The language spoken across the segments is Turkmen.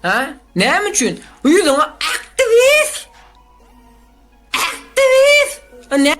Ha? Näme üçin? Ýüzüňe aktiwist! Aktiwist! Ne?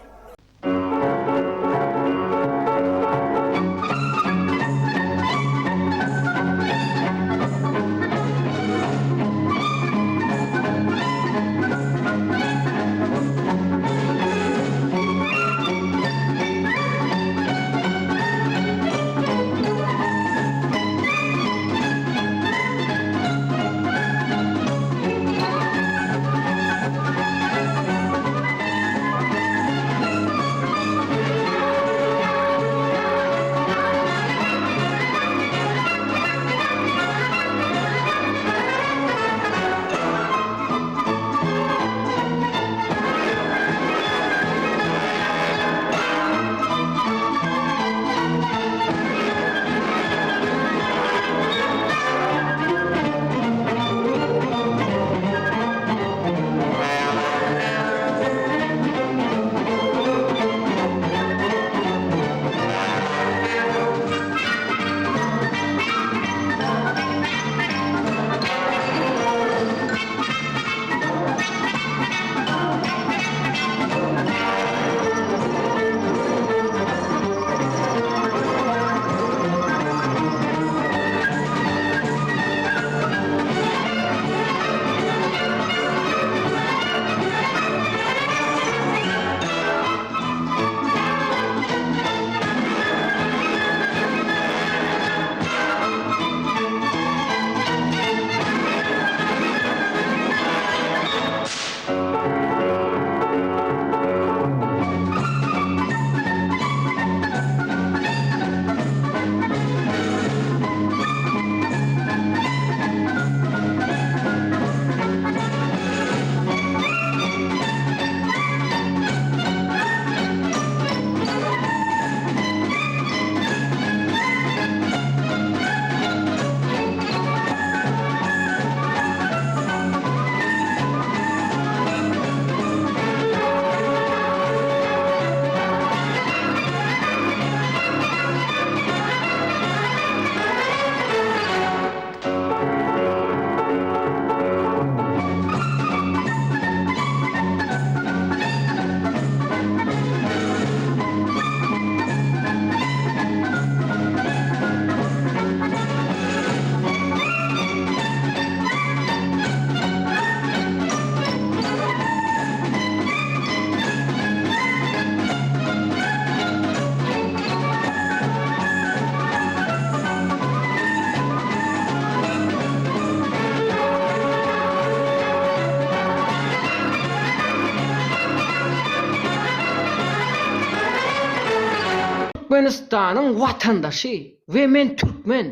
Türkmenistanyň watandaşy we men türkmen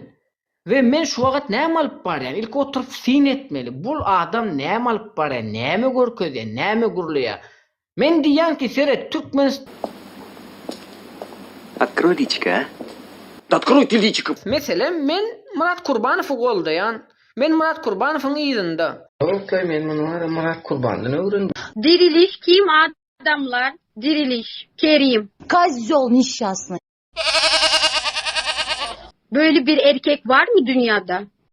we men şu wagat näme alyp barýan ilki oturyp syn etmeli bul adam näme alyp barýar näme görkezýär näme gürleýär men diýýän ki seret türkmenist Открой личико, a? Открой ты личико. Meselem men Myrat Kurbanowy goldaýan men Myrat Kurbanowyň yzynda. Ýoklaý men muny wara Myrat Kurbandan öwrendim. Diriliş kim adamlar diriliş Kerim. Kozел несчастный. Böyle bir erkek var mı dünyada?